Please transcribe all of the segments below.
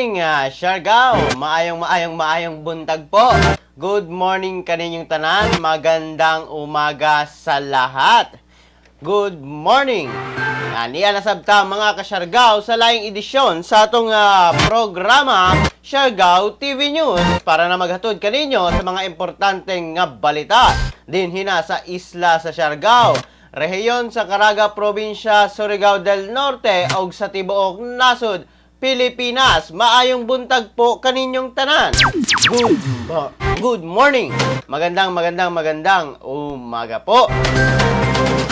Morning, Siargao. Maayong maayong maayong buntag po. Good morning kaninyong tanan. Magandang umaga sa lahat. Good morning. Aniya na sabta, mga kasyargao, sa laing edisyon sa atong programa Siargao TV News para na maghatod kaninyo sa mga importanteng nga balita dinhi na sa isla sa Siargao, rehiyon sa Caraga, probinsya Surigao del Norte ug sa tibuok nasod Pilipinas. Maayong buntag po kaninyong tanan. Good morning. Magandang magandang magandang umaga po.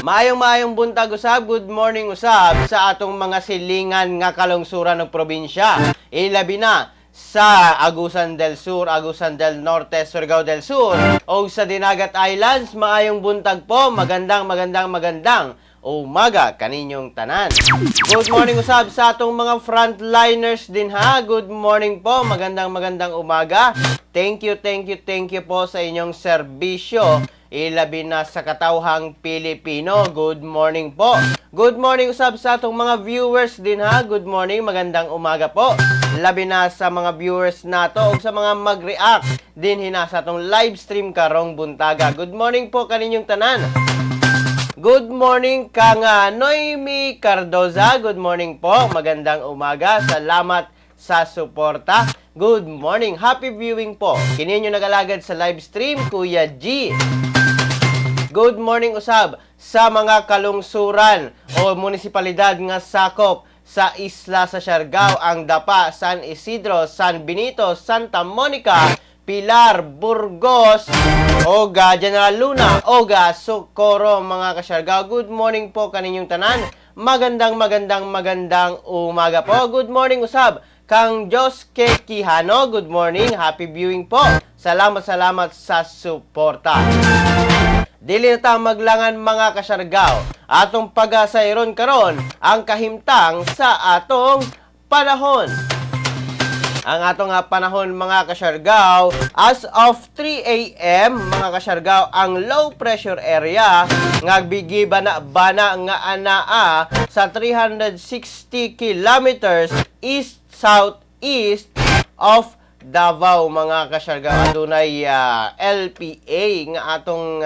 Maayong maayong buntag usab, good morning usab sa atong mga silingan nga kalungsuran ng probinsya. Ilabi na sa Agusan del Sur, Agusan del Norte, Surigao del Sur o sa Dinagat Islands. Maayong buntag po, magandang magandang magandang umaga kaninyong tanan. Good morning usab sa atong mga frontliners din ha. Good morning po, magandang magandang umaga. Thank you, thank you, thank you po sa inyong serbisyo. Ilabi na sa katawhang Pilipino. Good morning po. Good morning usab sa atong mga viewers din ha. Good morning, magandang umaga po. Labi na sa mga viewers nato ug sa mga mag-react din hina sa atong live stream karong buntaga. Good morning po kaninyong tanan. Good morning kang Noemi Cardoza. Good morning po. Magandang umaga. Salamat sa suporta. Good morning. Happy viewing po. Kini nyo nagalagad sa live stream, Kuya G. Good morning usab sa mga kalungsuran o munisipalidad nga sakop sa isla sa Siargao, ang Dapa, San Isidro, San Benito, Santa Monica, Pilar, Burgos, oga General Luna, oga Socorro, mga kasyargao. Good morning po kaninyong tanan. Magandang magandang magandang umaga po. Good morning usab kang Diyos K. Quijano. Good morning. Happy viewing po. Salamat, salamat sa suporta. Dili na ta maglangan, mga kasyargao. Atong pagasayron karon ang kahimtang sa atong panahon. Ang atong panahon, mga kasyargao, as of 3 a.m., mga kasyargao, ang low pressure area nga bana bana nga anaa sa 360 kilometers east southeast of Davao, mga kasyargao, adunay LPA nga atong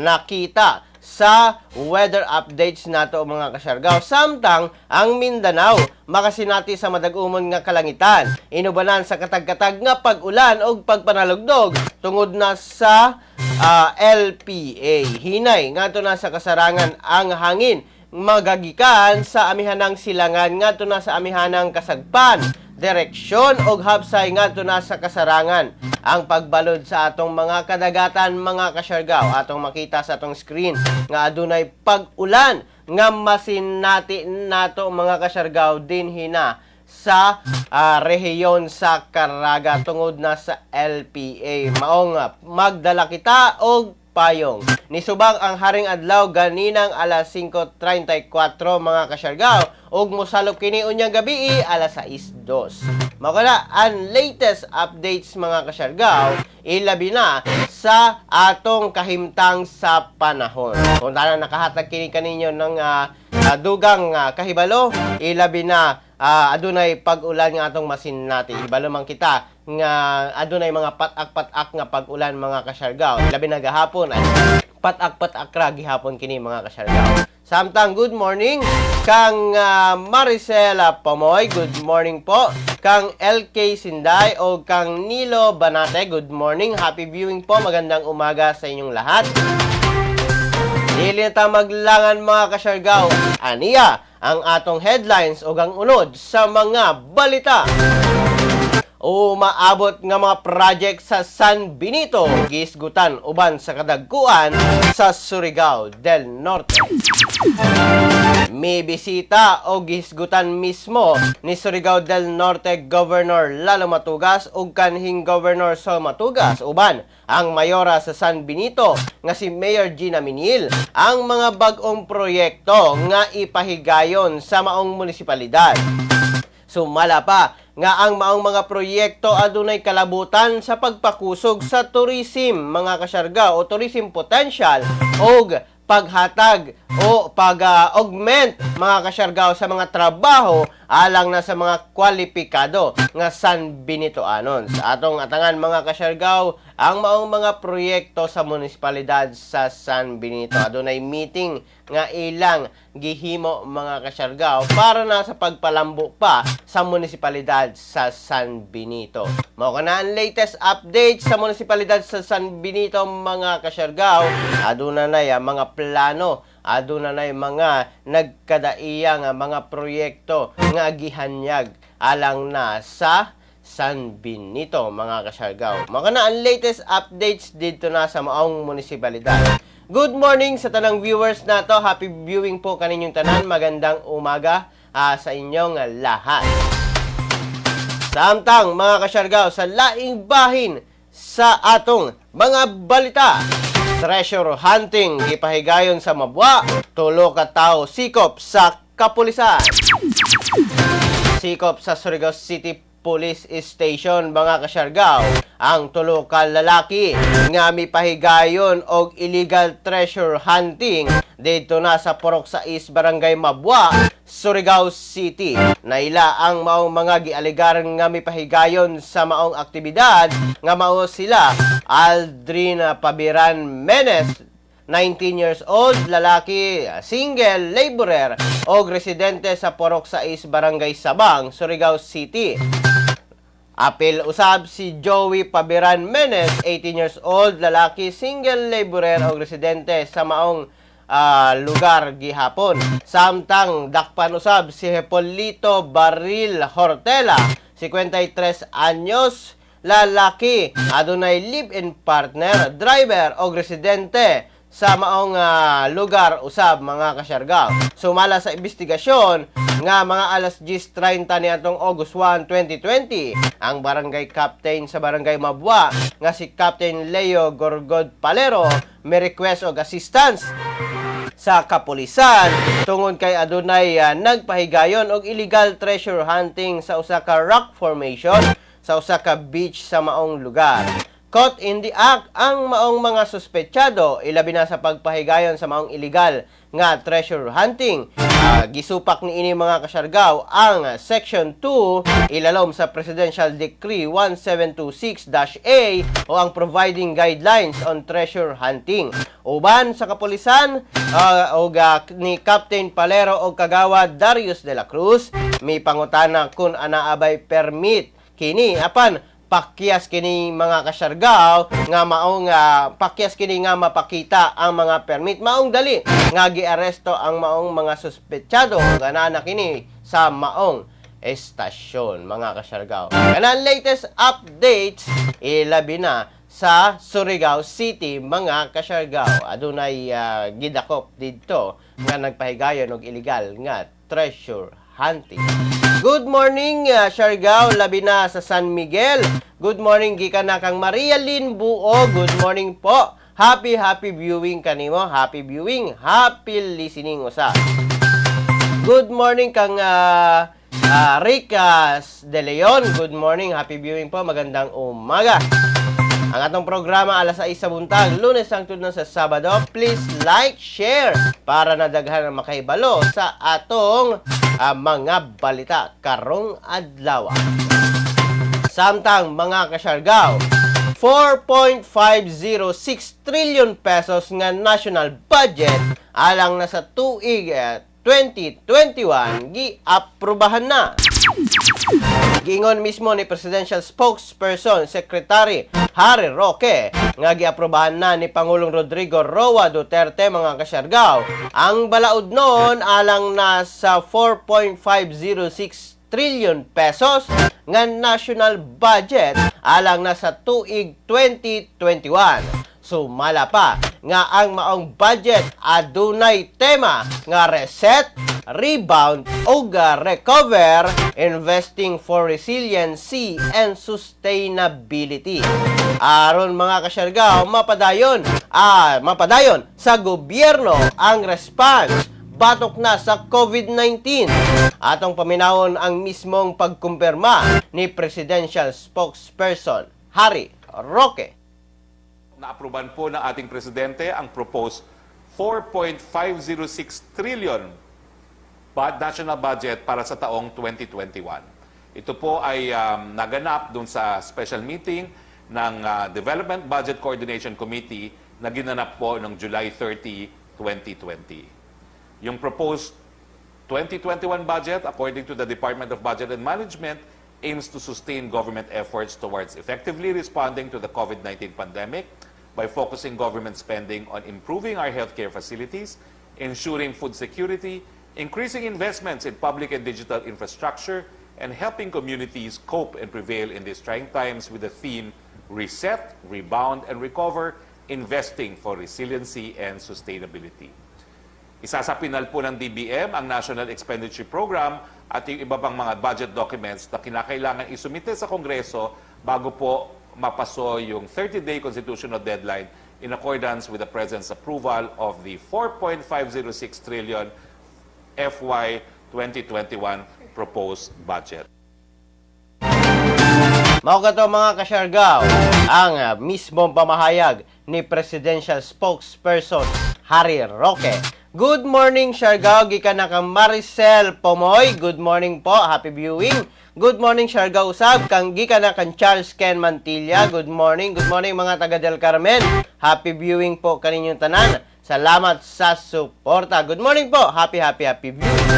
nakita sa weather updates nato, mga kasyargao. Samtang ang Mindanao makasinati sa madag-umon nga kalangitan, inubanan sa katag-katag nga pag-ulan og pagpanalugdog tungod na sa LPA. Hinay ngadto na sa kasarangan ang hangin magagikan sa amihanang silangan ngadto na sa amihanang kasagpan direksyon og hapsay ngadto na sa kasarangan. Ang pagbalod sa atong mga kadagatan, mga kasyargao, atong makita sa atong screen nga adunay pag-ulan nga masinati nato, mga kasyargao, dinhi na sa rehiyon sa Caraga tungod na sa LPA. Maong magdala kita og payong. Nisubang ang haring adlaw ganinang alas 5:34, mga kasyargao, ug mosalop kini unyang gabi alas 6:02. Mao kana ang latest updates, mga kasyargao, ilabi na sa atong kahimtang sa panahon. Kung tanan nakahatag kini kaninyo ng dugang kahibalo, ilabi na adunay pag-ulan nga atong masinati. Hibalo man kita nga adunay mga patak-patak nga pag-ulan, mga kasyargao. Labi na gahapon ay patak-patak ra gihapon kini, mga kasyargao. Samtang good morning kang Maricela Pomoy, good morning po. Kang LK Sinday o kang Nilo Banate, good morning. Happy viewing po. Magandang umaga sa inyong lahat. Dili na ta maglangan, mga kasyargao. Aniya ang atong headlines o ang unod sa mga balita. Umaabot nga mga project sa San Benito gihisgutan uban sa kadagkuan sa Surigao del Norte. May bisita o gihisgutan mismo ni Surigao del Norte Governor Lalo Matugas ug kanhing Governor Sol Matugas uban ang mayora sa San Benito nga si Mayor Gina Meniel ang mga bag-ong proyekto nga ipahigayon sa maong munisipalidad. Sumala pa nga ang maong mga proyekto adunay kalabutan sa pagpakusog sa tourism, mga kasyargao, o tourism potential og paghatag o pag-augment, mga kasyargao, sa mga trabaho alang na sa mga kwalipikado nga San Benitoanon. Sa atong atangan, mga kasyargaw, ang maong mga proyekto sa munisipalidad sa San Benito. Adunay meeting nga ilang gihimo, mga kasyargaw, para na sa pagpalambo pa sa munisipalidad sa San Benito. Mao kana ang latest update sa munisipalidad sa San Benito, mga kasyargaw. Aduna na ya mga plano, aduna na mga nagkadaiya nga mga proyekto nga gihanyag alang na sa San Benito, mga kasyargaw. Mao kana ang latest updates dito na sa maong munisipalidad. Good morning sa tanang viewers nato. Happy viewing po kaninyong tanan. Magandang umaga sa inyong lahat. Samtang, mga kasyargaw, sa laing bahin sa atong mga balita. Treasure hunting gipahigayon sa Mabua, tulo ka tawo sikop sa kapulisan. Sikop sa Surigao City Police Station, mga kasyargaw, ang tulo ka lalaki nga mipahigayon og illegal treasure hunting dito na sa Purok 6, Barangay Mabua, Surigao City. Naila ang maong mga gialigaran nga mipahigayon sa maong aktibidad nga mao sila Aldrina Pabiran Menes, 19 years old, lalaki, single, laborer, o residente sa Purok 6, Barangay Sabang, Surigao City. Apil usab si Joey Pabiran Menes, 18 years old, lalaki, single, laborer o residente sa maong lugar gihapon. Samtang dakpan usab si Hipolito Baril Hortela, 53 anyos, lalaki, adunay live-in partner, driver o residente sa maong lugar usab, mga kasyargaw. Sumala sa investigasyon nga mga alas 10:30 niadtong August 1, 2020, ang barangay captain sa Barangay Mabua nga si Captain Leo Gorgod Palero may request og assistance sa kapulisan tungod kay adunay nagpahigayon og illegal treasure hunting sa usa ka rock formation sa usa ka beach sa maong lugar. Caught in the act ang maong mga suspetsado, ilabi na sa pagpahigayon sa maong illegal nga treasure hunting. Gisupak ni ini, mga kasyargaw, ang Section 2 ilalom sa Presidential Decree 1726-A o ang Providing Guidelines on Treasure Hunting. Uban sa kapulisan og ni Captain Palero og Kagawad Darius de la Cruz, may pangutana kung anaa bay permit kini, apan pakyas kini, mga kasyargaw, nga maong pakyas kini nga mapakita ang mga permit. Maong dali nga giaresto ang maong mga suspetsado ug ana na kini sa maong estasyon, mga kasyargaw. Kana ang latest updates ilabi na sa Surigao City, mga kasyargaw. Adunay gidakop didto nga nagpahigayon og illegal nga treasure hunting. Good morning, Siargao, labi na sa San Miguel. Good morning gikan na kang Maria Lynn Buo. Good morning po. Happy happy viewing kanimo. Happy viewing, happy listening usa. Good morning kang Rick De Leon. Good morning, happy viewing po. Magandang umaga. Ang atong programa alas 6 sa buntag, Lunes hangtod na sa Sabado. Please like, share para nadaghan ang makahibalo sa atong mga balita karong adlaw. Samtang, mga kasyargaw, 4.506 trillion pesos nga national budget alang na sa tuig 2021 giaprobahan na. Giingon mismo ni Presidential Spokesperson Secretary Harry Roque nga giaprobahan na ni Pangulong Rodrigo Roa Duterte, mga kasyargaw, ang balaod noon alang na sa 4.506 trillion pesos nga national budget alang na sa tuig 2021. Sumala pa nga ang maong budget adunay tema nga reset, rebound ug recover, investing for resiliency and sustainability. Aron, mga kasyargaw, mapadayon sa gobyerno ang response batok na sa COVID-19. Atong paminawon ang mismong pagkumpirma ni Presidential Spokesperson Harry Roque. Naapruban po ng ating presidente ang proposed 4.506 trillion National budget para sa taong 2021. Ito po ay naganap dun sa special meeting ng Development Budget Coordination Committee na ginanap po noong July 30, 2020. Yung proposed 2021 budget, according to the Department of Budget and Management, aims to sustain government efforts towards effectively responding to the COVID-19 pandemic by focusing government spending on improving our healthcare facilities, ensuring food security, increasing investments in public and digital infrastructure, and helping communities cope and prevail in these trying times with the theme "Reset, Rebound, and Recover, Investing for Resiliency and Sustainability." Isasapinal po ng DBM ang National Expenditure Program at yung iba pang mga budget documents na kinakailangan isumite sa Kongreso bago po mapaso yung 30-day constitutional deadline in accordance with the President's approval of the 4.506 trillion FY 2021 proposed budget. Mao kato, mga kasyargaw, ang mismong pamahayag ni Presidential Spokesperson Harry Roque. Good morning, Siargao, gikan na kang Maricel Pomoy. Good morning po, happy viewing. Good morning, Siargao usab, kang gikan na kang Charles Ken Mantilla. Good morning, mga taga Del Carmen. Happy viewing po kaninyong tanan. Salamat sa suporta. Good morning po. Happy, happy, happy viewing.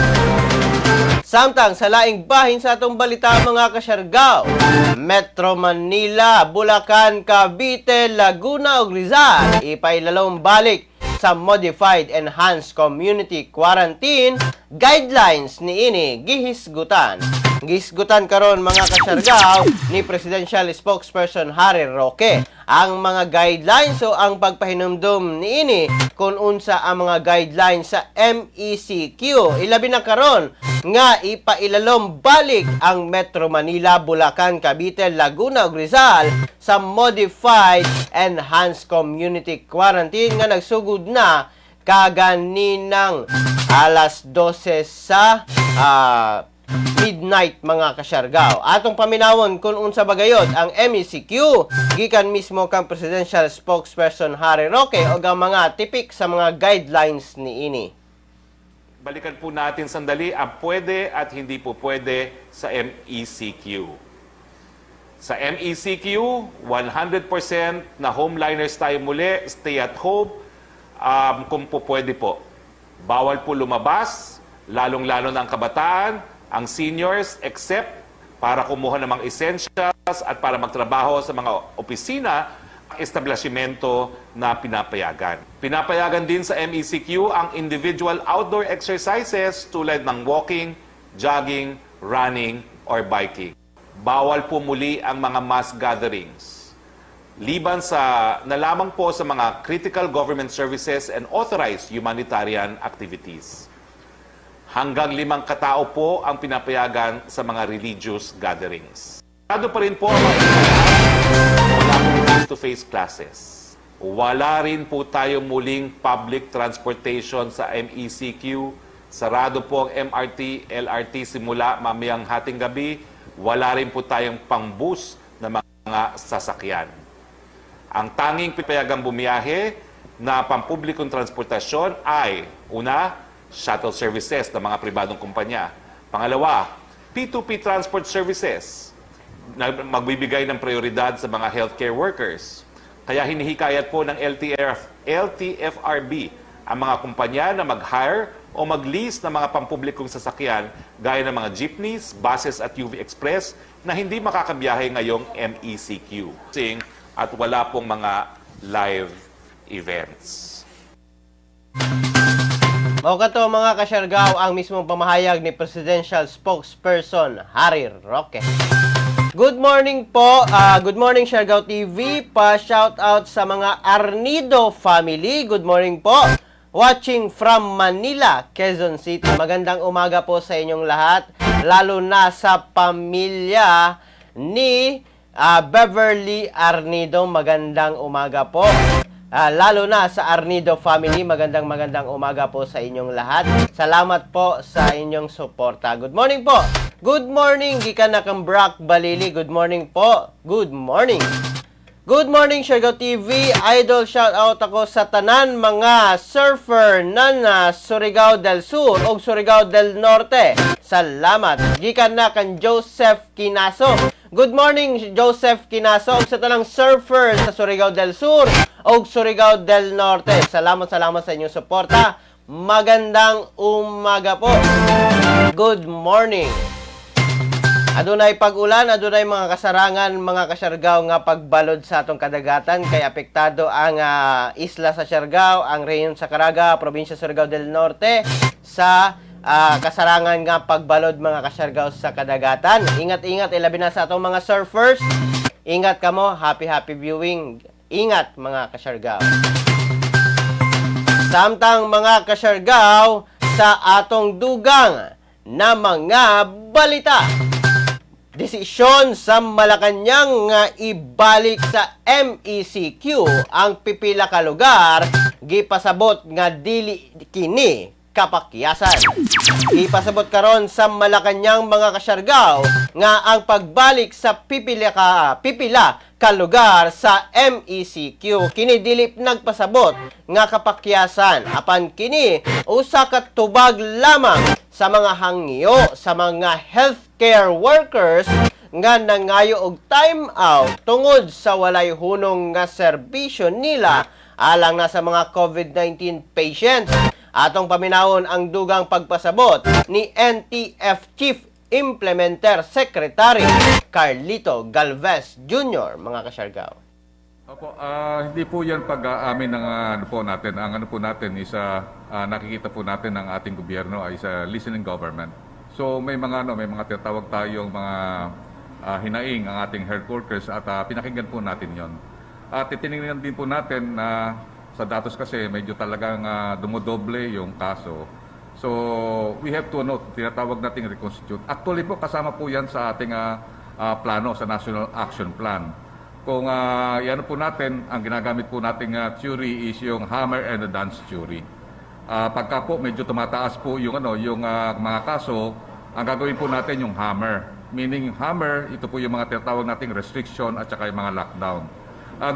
Samtang sa laing bahin sa atong balita, mga kasyargaw, Metro Manila, Bulacan, Cavite, Laguna ug Rizal ipailalom balik sa Modified Enhanced Community Quarantine guidelines niini gihisgutan. Gihisgutan karon, mga kasyargaw, ni Presidential Spokesperson Harry Roque ang mga guidelines o ang pagpahinumdum niini kung unsa ang mga guidelines sa MECQ. Ilabi na karon nga ipailalom balik ang Metro Manila, Bulacan, Cavite, Laguna ug Rizal sa Modified Enhanced Community Quarantine nga nagsugod na kaganinang alas 12 sa midnight, mga kasyargaw. Atong paminawon kung unsa ba gayod ang MECQ gikan mismo kang Presidential Spokesperson Harry Roque og ang mga tipik sa mga guidelines niini. Balikan po natin sandali ang pwede at hindi po pwede sa MECQ. Sa MECQ, 100% na homeliners tayo muli, stay at home, kung po pwede po. Bawal po lumabas, lalong-lalo na ang kabataan, ang seniors, except para kumuha ng mga essentials at para magtrabaho sa mga opisina, establishmento na pinapayagan. Pinapayagan din sa MECQ ang individual outdoor exercises tulad ng walking, jogging, running, or biking. Bawal po muli ang mga mass gatherings, liban sa na lamang po sa mga critical government services and authorized humanitarian activities. Hanggang limang katao po ang pinapayagan sa mga religious gatherings. Sarado pa rin po ang mga eskwelahan, wala pong face-to-face classes. Wala rin po tayo muling public transportation sa MECQ. Sarado po ang MRT, LRT simula mamayang hating gabi. Wala rin po tayong pang-bus na mga sasakyan. Ang tanging pinapayagang bumiyahe na pampublikong transportasyon ay, una, shuttle services ng mga pribadong kumpanya. Pangalawa, P2P transport services na magbibigay ng prioridad sa mga healthcare workers. Kaya hinihikayat po ng LTFRB ang mga kumpanya na mag-hire o mag-lease ng mga pampublikong sasakyan gaya ng mga jeepneys, buses at UV Express na hindi makakabiyahe ngayong MECQ. At wala pong mga live events. Mao kato, mga kasyargaw, ang mismong pamahayag ni Presidential Spokesperson Harry Roque. Good morning po. Good morning, Siargao TV. Pa shout out sa mga Arnido family. Good morning po. Watching from Manila, Quezon City. Magandang umaga po sa inyong lahat, lalo na sa pamilya ni Beverly Arnido. Magandang umaga po. Lalo na sa Arnido family, magandang magandang umaga po sa inyong lahat. Salamat po sa inyong suporta. Good morning po. Good morning, gikan na kang Brock Balili. Good morning po. Good morning. Good morning, Siargao TV. Idol, shout out ako sa tanan mga surfer na Surigao del Sur o Surigao del Norte. Salamat. Gikan na kan Joseph Kinaso. Good morning, Joseph Kinaso, ug sa tanang surfer sa Surigao del Sur o Surigao del Norte. Salamat, salamat sa inyong suporta. Magandang umaga po. Good morning. Adunay pag-ulan, adunay mga kasarangan, mga kasyargaw, nga pagbalod sa atong kadagatan kay apektado ang isla sa Siargao, ang rehiyon sa Caraga, probinsya Surigao del Norte sa kasarangan nga pagbalod, mga kasyargaw, sa kadagatan. Ingat-ingat, ilabi na sa atong mga surfers. Ingat kamo, happy happy viewing. Ingat, mga kasyargaw. Samtang, mga kasyargaw, sa atong dugang na mga balita. Desisyon sa Malacanang nga ibalik sa MECQ ang pipila ka lugar, gipasabot nga dili kini kapakyasan. Gipasabot karon sa Malacanang, mga kasyargaw, nga ang pagbalik sa pipila ka lugar sa MECQ kini dili nagpasabot nga kapakyasan, apan kini usa ka tubag lamang sa mga hangyo sa mga healthcare workers nga nangayo og time out tungod sa walay hunong nga serbisyo nila alang na sa mga COVID-19 patients. Atong paminawon ang dugang pagpasabot ni NTF Chief Implementer Secretary Carlito Galvez Jr., mga kasyargaw. Opo, hindi po yan pag-aamin ng ano po natin. Ang ano po natin is nakikita po natin ang ating gobyerno ay sa listening government. So may mga ano, may mga tinatawag tayong mga hinaing ang ating health workers at pinakinggan po natin 'yon. At titingnan din po natin na sa datos kasi medyo talagang dumodoble yung kaso. So we have to ano, tinatawag nating reconstitute. Actually po, kasama po 'yan sa ating plano sa National Action Plan. Kung yan po natin, ang ginagamit po nating theory is yung hammer and the dance theory. Pagka po medyo tumataas po yung ano, yung mga kaso, ang gagawin po natin yung hammer. Meaning yung hammer, ito po yung mga tinatawag nating restriction at saka yung mga lockdown.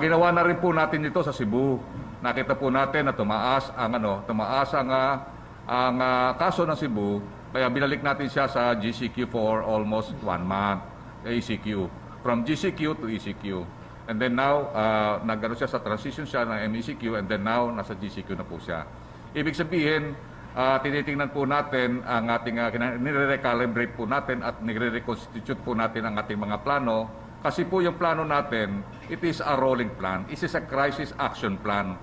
Ginawa na rin po natin ito sa Cebu. Nakita po natin na tumaas ang ano, tumaas ang kaso ng Cebu, kaya binalik natin siya sa GCQ for almost one month, ECQ. From GCQ to ECQ. And then now, nag siya sa transition siya ng MECQ and then now nasa GCQ na po siya. Ibig sabihin, tinitingnan po natin ang ating, nire-recalibrate po natin at nire-reconstitute po natin ang ating mga plano. Kasi po yung plano natin, it is a rolling plan. It is a crisis action plan.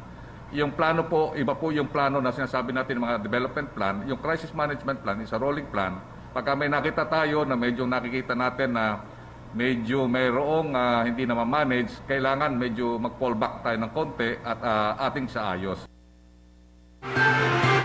Yung plano po, iba po yung plano na sinasabi natin, mga development plan. Yung crisis management plan is a rolling plan. Pagka may nakita tayo na medyo nakikita natin na medyo mayroong hindi na ma-manage, kailangan medyo mag-fall back tayo ng konti at ating saayos.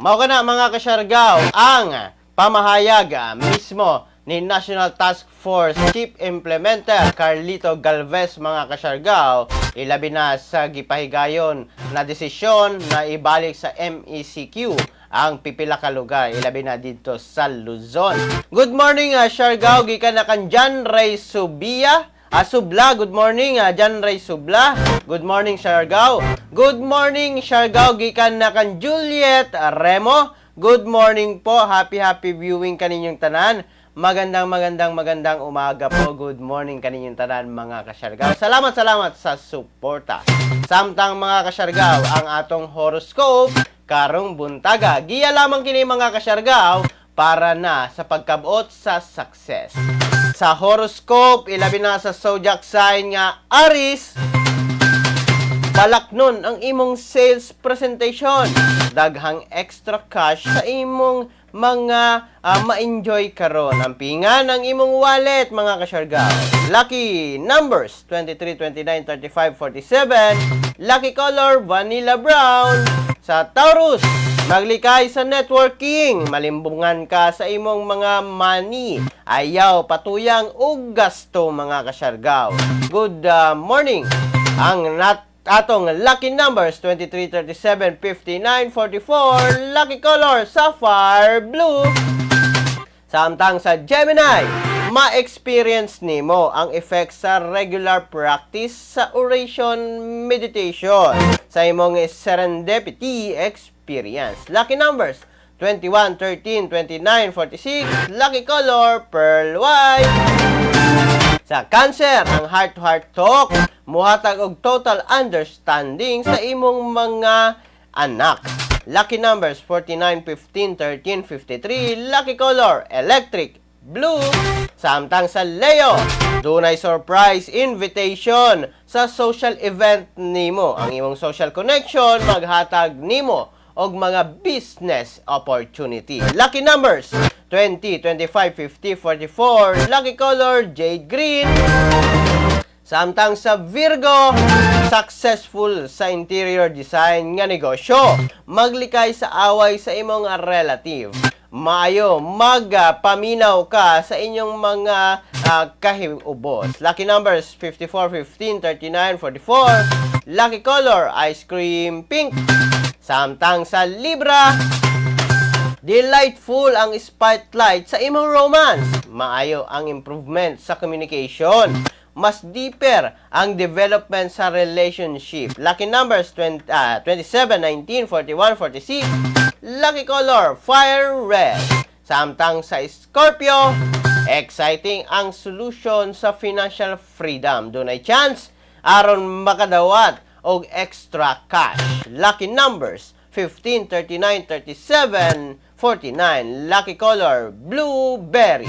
Mao kana, mga kasyargaw, ang pamahayag mismo ni National Task Force Chief Implementer Carlito Galvez, mga kasyargaw, ilabi na sa gipahigayon na desisyon na ibalik sa MECQ ang pipila ka lugar, ilabi na dito sa Luzon. Good morning, Siargao, gikan na kan John Ray Subia. Subla, good morning, John Ray Subla. Good morning, Siargao. Good morning, Siargao, gikan na kan Juliet Remo. Good morning po. Happy happy viewing kaninyong tanan. Magandang magandang magandang umaga po. Good morning kaninyong tanan, mga kasyargaw. Salamat, salamat sa suporta. Samtang, mga kasyargaw, ang atong horoscope karong buntaga. Giya lamang kini, mga kasyargaw, para na sa pagkabot sa success. Sa horoscope, ilabi na sa zodiac sign nga Aries, balaknon ang imong sales presentation. Daghang extra cash sa imong mga ma-enjoy karon. Ang pingan ang imong wallet, mga kasyargaw. Lucky numbers 23, 29, 35, 47. Lucky color vanilla brown. Sa Taurus, maglikay sa networking, malimbungan ka sa imong mga money. Ayaw patuyang og gasto, mga kasyargaw. Good morning. Ang atong lucky numbers 23, 37, 59, 44. Lucky color sapphire blue. Samtang sa Gemini, Ma-experience nimo ang effect sa regular practice sa oration meditation sa imong serendipity experience. Lucky numbers 21, 13, 29, 46. Lucky color, pearl white. Sa Cancer, ang heart-to-heart talk muhatag og total understanding sa imong mga anak. Lucky numbers 49, 15, 13, 53. Lucky color, electric blue. Samtang sa Leo, dunay surprise invitation sa social event nimo. Ang imong social connection maghatag nimo og mga business opportunity. Lucky numbers 20, 25, 50, 44. Lucky color, jade green. Samtang sa Virgo, successful sa interior design nga negosyo. Maglikay sa away sa imong relative. Maayo magpaminaw ka sa inyong mga kahiubos. Lucky numbers 54, 15, 39, 44. Lucky color, ice cream pink. Samtang sa Libra, delightful ang spotlight sa imong romance. Maayo ang improvement sa communication. Mas deeper ang development sa relationship. Lucky numbers 20, 27, 19, 41, 46. Lucky color, fire red. Samtang sa Scorpio, exciting ang solution sa financial freedom. Dunay chance aron makadawat og extra cash. Lucky numbers 15, 39, 37, 49. Lucky color, blueberry.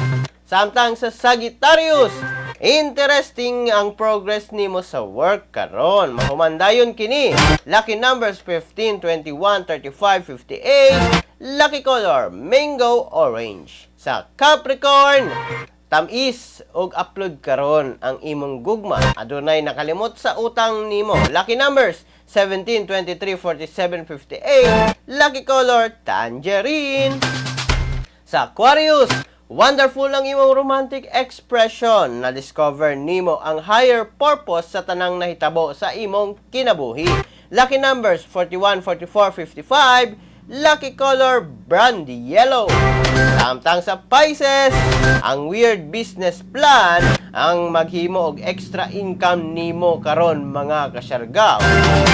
Samtang sa Sagittarius, interesting ang progress nimo sa work karon. Mahuman dayon kini. Lucky numbers 15, 21, 35, 58. Lucky color, mango orange. Sa Capricorn, tamis og upload karon ang imong gugma. Adunay nakalimot sa utang nimo. Lucky numbers 17, 23, 47, 58. Lucky color, tangerine. Sa Aquarius, wonderful ang imong romantic expression. Na-discover nimo ang higher purpose sa tanang nahitabo sa imong kinabuhi. Lucky numbers 41, 44, 55. Lucky color, brandy yellow. Samtang sa Pisces, ang weird business plan ang maghimo og extra income nimo karon, mga kasyargaw.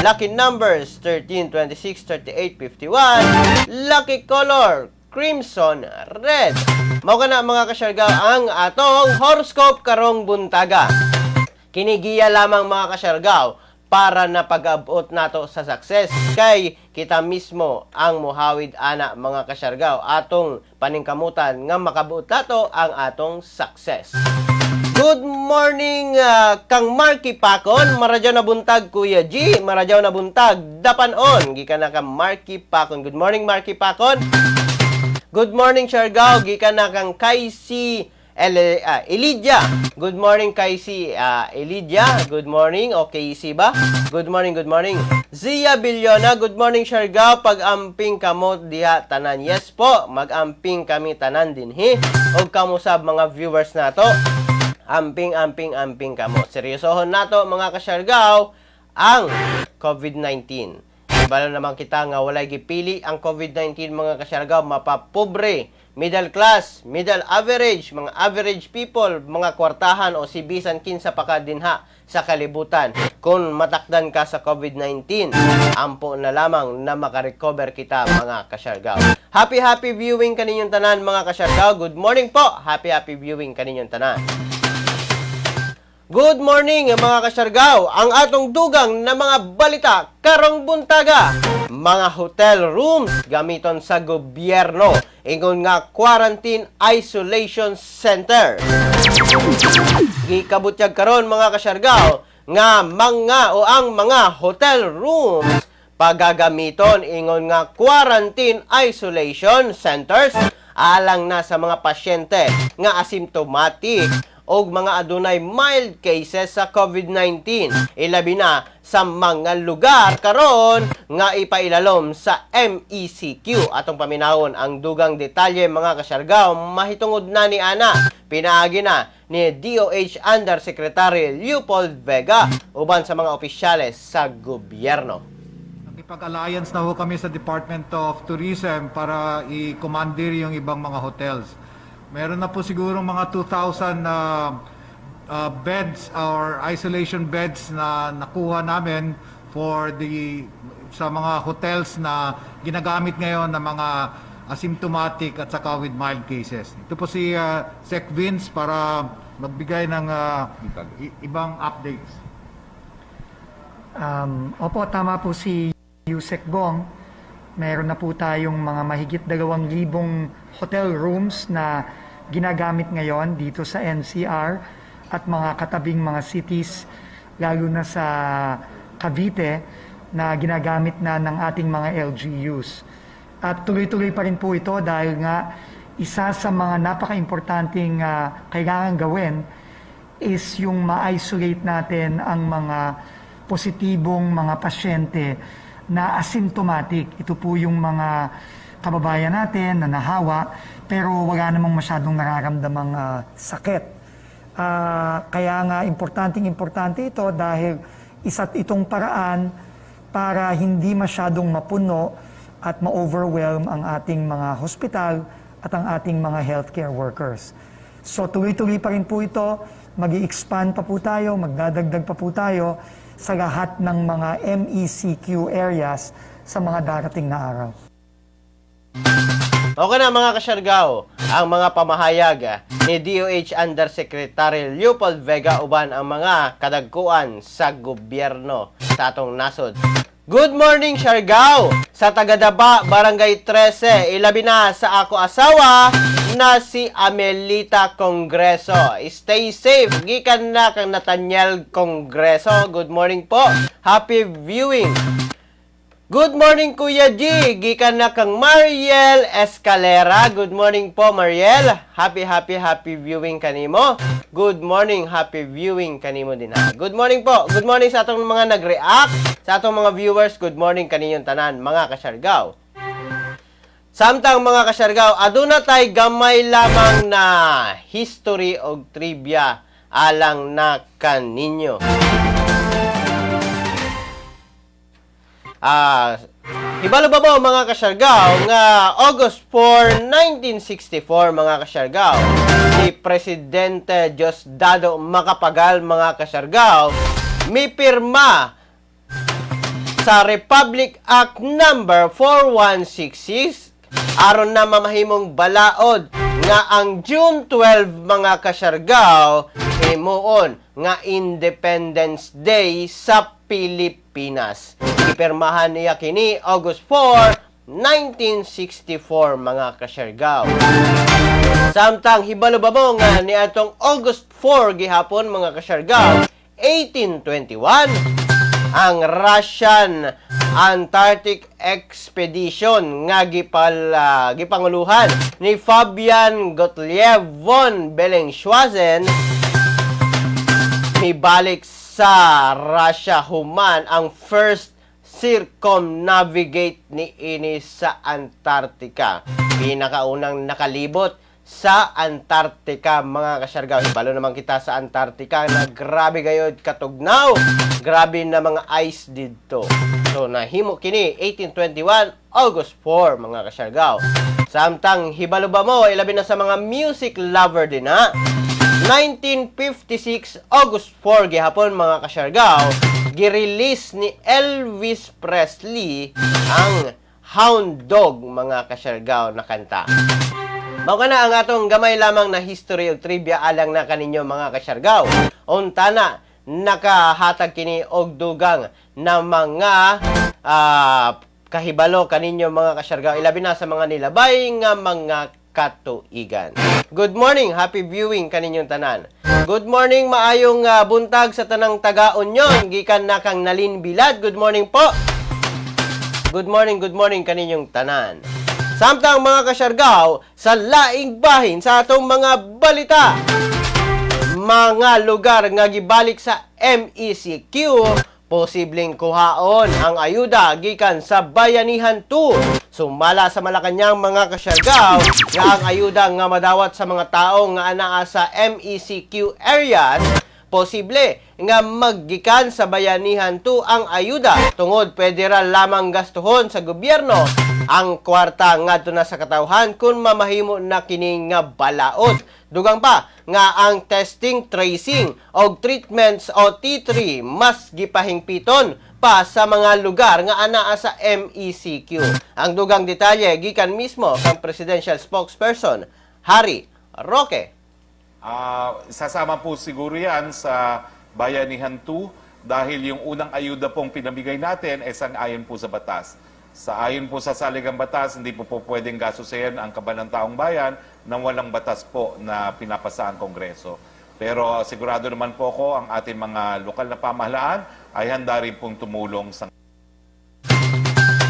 Lucky numbers 13, 26, 38, 51. Lucky color, crimson red. Mao kana, mga kasyargaw, ang atong horoscope karong buntaga. Kinigiya lamang, mga kasyargaw, para na pag-abot nato sa success kay kita mismo ang muhawid ana, mga kasyargaw, atong paningkamutan nga makabuot nato ang atong success. Good morning kang Marky Pacon, maradyaw na buntag, Kuya G, maradyaw na buntag dapanon gikan na kang Marky Pacon. Good morning, Marky Pacon. Good morning, Siargao. Gikan na kang Kaisi Elidia. Good morning, Kaisi Elidia. Good morning. Okay, si ba? Good morning, good morning. Zia Villona. Good morning, Siargao. Pag-amping kamo diha tanan. Yes po, mag-amping kami tanan dinhi. Og kamo sab mga viewers nato. Amping, amping, amping kamo. Seryosohon nato, mga kasyargao, ang COVID-19. Ibalo naman kita nga walay gipili ang COVID-19, mga kasyargaw, mapapobre, middle class, middle average, mga average people, mga kwartahan o si bisan kinsa pa ka dinha sa kalibutan. Kung matakdan ka sa COVID-19, ampo na lamang na makarecover kita, mga kasyargaw. Happy happy viewing kaninyong tanan, mga kasyargaw. Good morning po. Happy happy viewing kaninyong tanan. Good morning, mga kasyargaw. Ang atong dugang na mga balita karong buntaga. Mga hotel rooms gamiton sa gobyerno ingon nga quarantine isolation center. Gikabutyag karon, mga kasyargaw, nga mga o ang mga hotel rooms pagagamiton ingon nga quarantine isolation centers alang na sa mga pasyente nga asymptomatic o mga adunay mild cases sa COVID-19, ilabi na sa mga lugar karon nga ipailalom sa MECQ. Atong paminawon ang dugang detalye, mga kasyargaw, mahitungod na ni ana pinaagi na ni DOH Undersecretary Leopold Vega uban sa mga opisyales sa gobyerno. Nakipag-alliance na ho kami sa Department of Tourism para i-commandeer yung ibang mga hotels. Meron na po siguro mga 2,000 beds or isolation beds na nakuha namin for the sa mga hotels na ginagamit ngayon ng mga asymptomatic at saka with mild cases. Ito po si Sec Vince para magbigay ng ibang updates. Opo, tama po si Usec Bong. Meron na po tayong mga mahigit 2,000 hotel rooms na ginagamit ngayon dito sa NCR at mga katabing mga cities, lalo na sa Cavite, na ginagamit na ng ating mga LGUs. At tuloy-tuloy pa rin po ito dahil nga isa sa mga napaka-importanteng kailangan gawin is yung ma-isolate natin ang mga positibong mga pasyente na asymptomatic. Ito po yung mga kababayan natin na nahawa pero wala namang masyadong nararamdamang sakit. Kaya nga importanteng importante ito dahil isa't itong paraan para hindi masyadong mapuno at ma-overwhelm ang ating mga hospital at ang ating mga healthcare workers. So tuloy-tuloy pa rin po ito, mag expand pa po tayo, magdadagdag pa po tayo sa lahat ng mga MECQ areas sa mga darating na araw. Okay na, mga kasyargao, ang mga pamahayag ni DOH Undersecretary Leopold Vega uban ang mga kadagkuan sa gobyerno sa atong nasod. Good morning, Siargao! Sa Tagadaba, Barangay 13, ilabi na sa ako asawa na si Amelita Congreso. Stay safe! Gikan na kang Nathaniel Congreso. Good morning po! Happy viewing! Good morning, Kuya G! Gikan na kang Mariel Escalera. Good morning po, Mariel. Happy, happy, happy viewing kanimo. Good morning, happy viewing kanimo din ha. Good morning po. Good morning sa atong mga nag-react, sa atong mga viewers. Good morning kaninyong tanan, mga kasyargaw. Samtang, mga kasyargaw, aduna tay gamay lamang na history og trivia alang na kaninyo. Hibalo ba mo, mga kasyargaw, nga August 4, 1964, mga kasyargaw, si Presidente Diosdado Macapagal, mga kasyargaw, mipirma sa Republic Act number 4166 aron na mamahimong balaod nga ang June 12, mga kasyargaw, himuon nga Independence Day sa Pilipinas. Gipirmahan niya kini August 4, 1964, mga kasyargaw. Samtang hibalo ba mo nga niadtong August 4 gihapon, mga kasyargaw, 1821, ang Russian Antarctic Expedition nga gipanguluhan ni Fabian Gottlieb von Bellingshausen mibalik sa Russia human ang first circumnavigate ni ini sa Antarctica? Pinakaunang nakalibot sa Antarctica, mga kasyargaw. Hibalo naman kita sa Antarctica na grabe gayod katugnaw. Grabe na mga ice didto. So nahimo kini 1821 August 4, mga kasyargaw. Samtang hibalo ba mo, ilabi na sa mga music lover din ha, 1956 August 4 gihapon, mga kasyargaw, gi-release ni Elvis Presley ang "Hound Dog", mga kasyargaw, na kanta. Mao kana ang atong gamay lamang na history ug trivia alang na kaninyo, mga kasyargaw. Untana nakahatag kini og dugang na mga kahibalo kaninyo, mga kasyargaw, ilabi na sa mga nilabay nga mga katuigan. Good morning, happy viewing kaninyong tanan. Good morning, maayong buntag sa tanang taga-Union gikan na kang Nalin Bilad. Good morning po. Good morning kaninyong tanan. Samtang, mga kasyargaw, sa laing bahin sa atong mga balita, mga lugar nga gibalik sa MECQ, posibleng kuhaon ang ayuda gikan sa Bayanihan 2. Sumala sa Malacañang, mga kasyargaw, nga ang ayuda nga madawat sa mga tao nga anaa sa MECQ areas, posible nga maggikan sa Bayanihan 2 ang ayuda tungod pwede ra lamang gastuhon sa gobyerno Ang kwarta ngadto na sa katawhan kung mamahimo na kini nga balaod. Dugang pa nga ang testing, tracing og treatments o T3 mas gipahingpiton pa sa mga lugar nga anaa sa MECQ. Ang dugang detalye gikan mismo kang presidential spokesperson Harry Roque. Sasama po siguro yan sa Bayanihan 2 dahil yung unang ayuda pong pinamigay natin ay sang-ayon po sa batas. Sa ayon po sa saligang batas, hindi po pwedeng gastusin ang kaban ng taong bayan nang walang batas po na pinapasa ang Kongreso. Pero sigurado naman po ko ang ating mga lokal na pamahalaan ay handa rin pong tumulong sa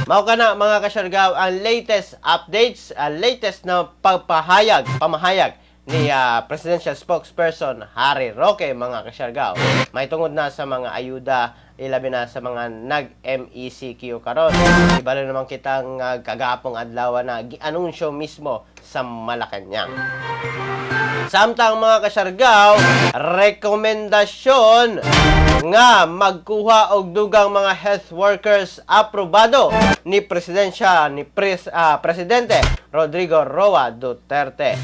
Mao kana, mga kasyargaw, ang latest updates, ang latest na pagpahayag, pamahayag ni Presidential Spokesperson Harry Roque, mga kasyargaw. May tungod na sa mga ayuda, ilabi na sa mga nag-MECQ karon. Ibalo naman kitang kagapong adlaw na gi-anunsyo mismo sa Malacanang. Samtang, mga kasyargaw, rekomendasyon nga magkuha og dugang mga health workers aprobado ni presidensya ni pres, ah, Presidente Rodrigo Roa Duterte.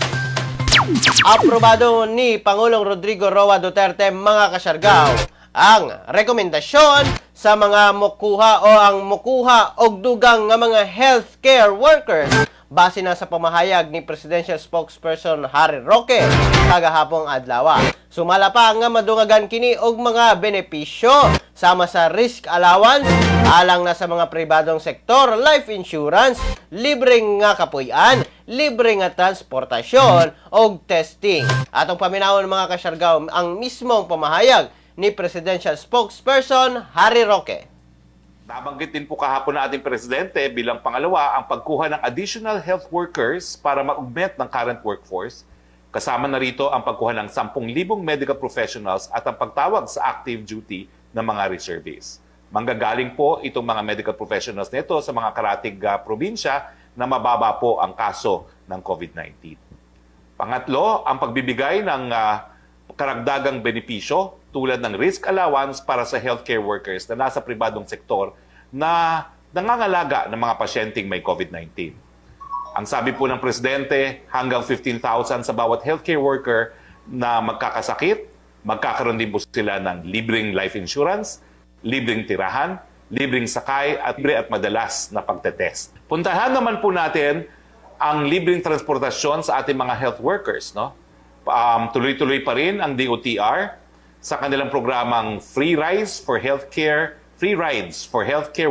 Aprobado ni Pangulong Rodrigo Roa Duterte, mga kasyargaw, ang rekomendasyon sa mga mukuha o ang mukuha og dugang nga mga healthcare workers base na sa pamahayag ni Presidential Spokesperson Harry Roque kagahapong adlaw. Sumala pa nga madungagan kini og mga benepisyo sama sa risk allowance alang na sa mga pribadong sektor, life insurance, libre nga kapuy-an, libre nga transportasyon og testing. Atong paminawon, mga kasyargaw, ang mismong pamahayag ni Presidential Spokesperson Harry Roque. Nabanggit din po kahapon ng ating presidente bilang pangalawa ang pagkuha ng additional health workers para mag-augment ng current workforce. Kasama na rito ang pagkuha ng 10,000 medical professionals at ang pagtawag sa active duty ng mga reservists. Manggagaling po itong mga medical professionals nito sa mga karatig probinsya na mababa po ang kaso ng COVID-19. Pangatlo, ang pagbibigay ng karagdagang benepisyo tulad ng risk allowance para sa healthcare workers na nasa pribadong sektor na nangangalaga ng mga pasyenteng may COVID-19. Ang sabi po ng presidente, hanggang 15,000 sa bawat healthcare worker na magkakasakit, magkakaroon din po sila ng libreng life insurance, libreng tirahan, libreng sakay at libre at madalas na pagtetest. Puntahan naman po natin ang libreng transportasyon sa ating mga health workers. No? Tuloy-tuloy pa rin ang DOTR sa kanilang programang Free Rides for Healthcare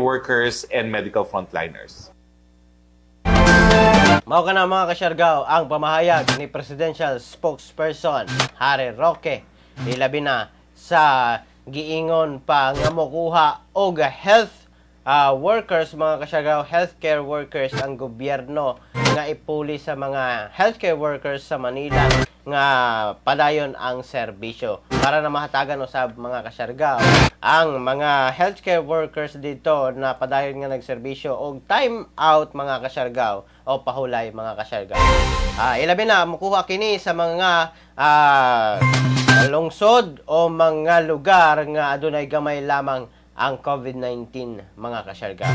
Workers and Medical Frontliners. Mao kana, mga kasyargaw, ang pamahayag ni Presidential Spokesperson Harry Roque, ilabi na sa giingon pa nga mokuha og health workers, mga kasyargaw, healthcare workers ang gobyerno nga ipuli sa mga healthcare workers sa Manila nga padayon ang serbisyo para na mahatagan usab, mga kasyargaw, ang mga healthcare workers dito na padayon nga nagserbisyo og time out, mga kasyargaw, o pahulay, mga kasyargaw. Ilabi na mukuha kini sa mga lungsod o mga lugar nga adunay gamay lamang ang COVID-19, mga kasyargaw.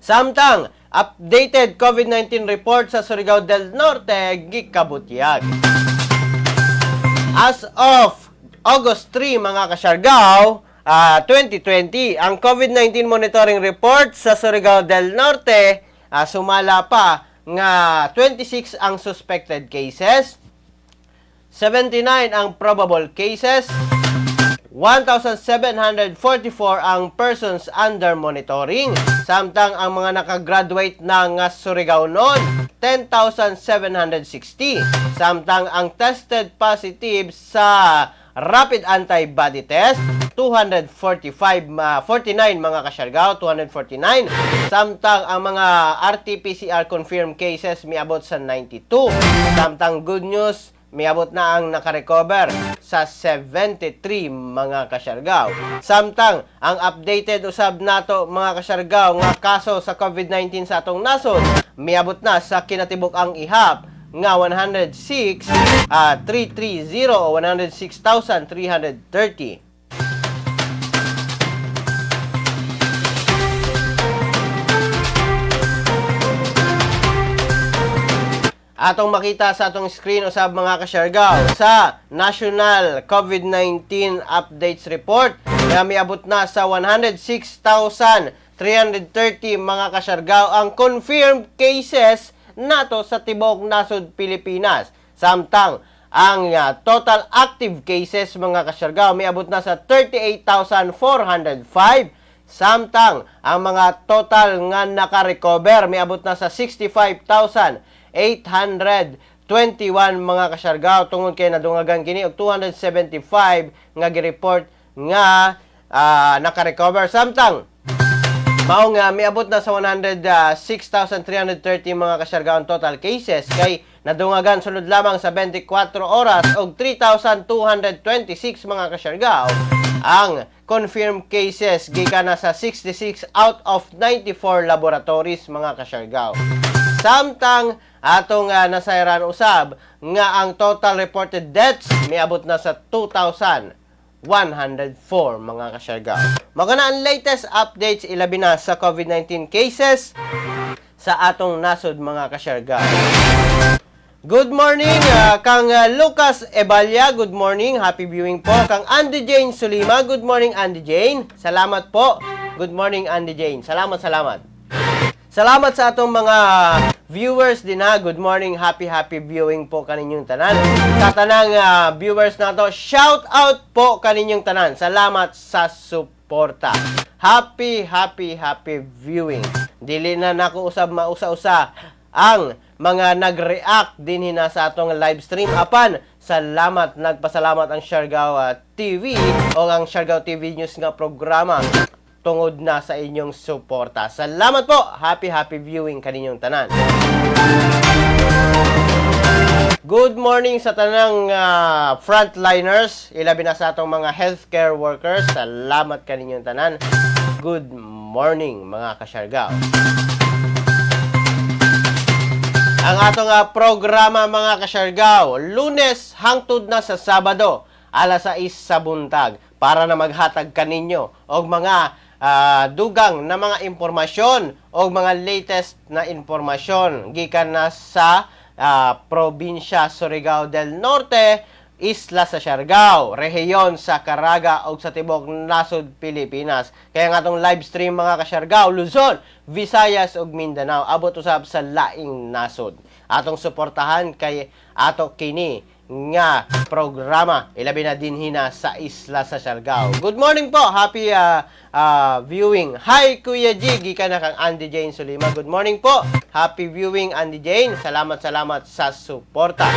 Samtang, updated COVID-19 report sa Surigao del Norte gikabutyag. As of August 3, mga kasyargaw, 2020, ang COVID-19 monitoring report sa Surigao del Norte, sumala pa nga 26 ang suspected cases, 79 ang probable cases, 1,744 ang persons under monitoring. Samtang ang mga nakagraduate na nga Surigao noon, 10,760. Samtang ang tested positive sa rapid antibody test, 245, 49, mga kasyargaw, 249. Samtang ang mga RT-PCR confirmed cases miabot sa 92. Samtang good news, miabot na ang nakarecover sa 73, mga kasyargaw. Samtang ang updated usab nato, mga kasyargaw, nga kaso sa COVID-19 sa atong nasod miabot na sa kinatibuk ang ihap nga 106 330 o 106,330. Atong makita sa atong screen usab, mga kasyargaw, sa National COVID-19 Updates Report nga miabot na sa 106,330, mga kasyargaw, ang confirmed cases nato sa tibok nasod Pilipinas. Samtang ang total active cases, mga kasyargaw, miabot na sa 38,405. Samtang ang mga total nga naka-recover miabot na sa 65,821, mga kasyargaw, tungod kay nadungagan kini og 275 nga gi-report nga naka-recover. Samtang mao nga miabot na sa 106,330, mga kasyargaw, ang total cases kay nadungagan sulod lamang sa 24 oras og 3,226, mga kasyargaw, ang confirmed cases gikan na sa 66 out of 94 laboratories, mga kasyargaw. Samtang atong nasayran usab nga ang total reported deaths miabot na sa 2,104, mga kasyargaw. Mao na ang latest updates ilabi na sa COVID-19 cases sa atong nasod, mga kasyargaw. Good morning kang Lucas Ebalia, good morning, happy viewing po. Kang Andy Jane Sulima, good morning, Andy Jane. Salamat po. Good morning, Andy Jane. Salamat, salamat. Salamat sa atong mga viewers din ha. Good morning, happy happy viewing po kaninyong tanan. Sa tanang viewers nato, shout out po kaninyong tanan. Salamat sa suporta. Happy happy happy viewing. Dili na nako usab mausa-usa ang mga nag-react din hina sa atong live stream. Apan, salamat, nagpasalamat ang Siargao TV o ang Siargao TV News nga programa tungod na sa inyong suporta. Salamat po! Happy, happy viewing kaninyong tanan. Good morning sa tanang frontliners, ilabi na sa atong mga healthcare workers. Salamat kaninyong tanan. Good morning, mga kasyargao. Ang atong programa, mga kasyargao, Lunes hangtod na sa Sabado, alas 6 sa buntag, para na maghatag kaninyo og mga dugang na mga impormasyon o mga latest na impormasyon gikan na sa probinsya Surigao del Norte, isla sa Siargao, rehiyon sa Caraga ug sa tibok nasod Pilipinas. Kaya nga atong live stream, mga kasyargao, Luzon, Visayas ug Mindanao, abot usab sa laing nasod. Atong suportahan kay ato kini nga programa ilabi na dinhi na sa isla sa Siargao. Good morning po. Happy viewing. Hi, Kuya G, gikan na kang Andy Jane Sulima. Good morning po. Happy viewing, Andy Jane. Salamat, salamat sa suporta.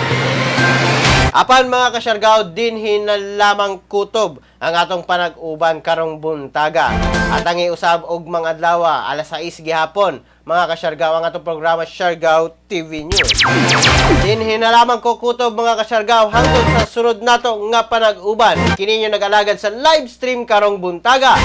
Apan, mga kasyargao, dinhi na lamang kutob ang atong panag-uban karong buntaga. At ang iusab og mga adlaw alas 6 gihapon, mga kasyargao, ang atong programa Siargao TV News. Dinhi na lamang ko kutob, mga kasyargao, hangtod sa sunod nato nga panag-uban. Kini inyo nag-alagad sa live stream karong buntaga,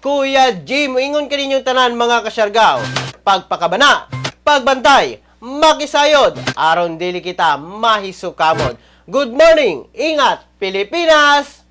Kuya Jim, ingon kaninyong tanan, mga kasyargao. Pagpakabana, pagbantay, makisayod, aron dili kita mahisukamod. Good morning! Ingat, Pilipinas!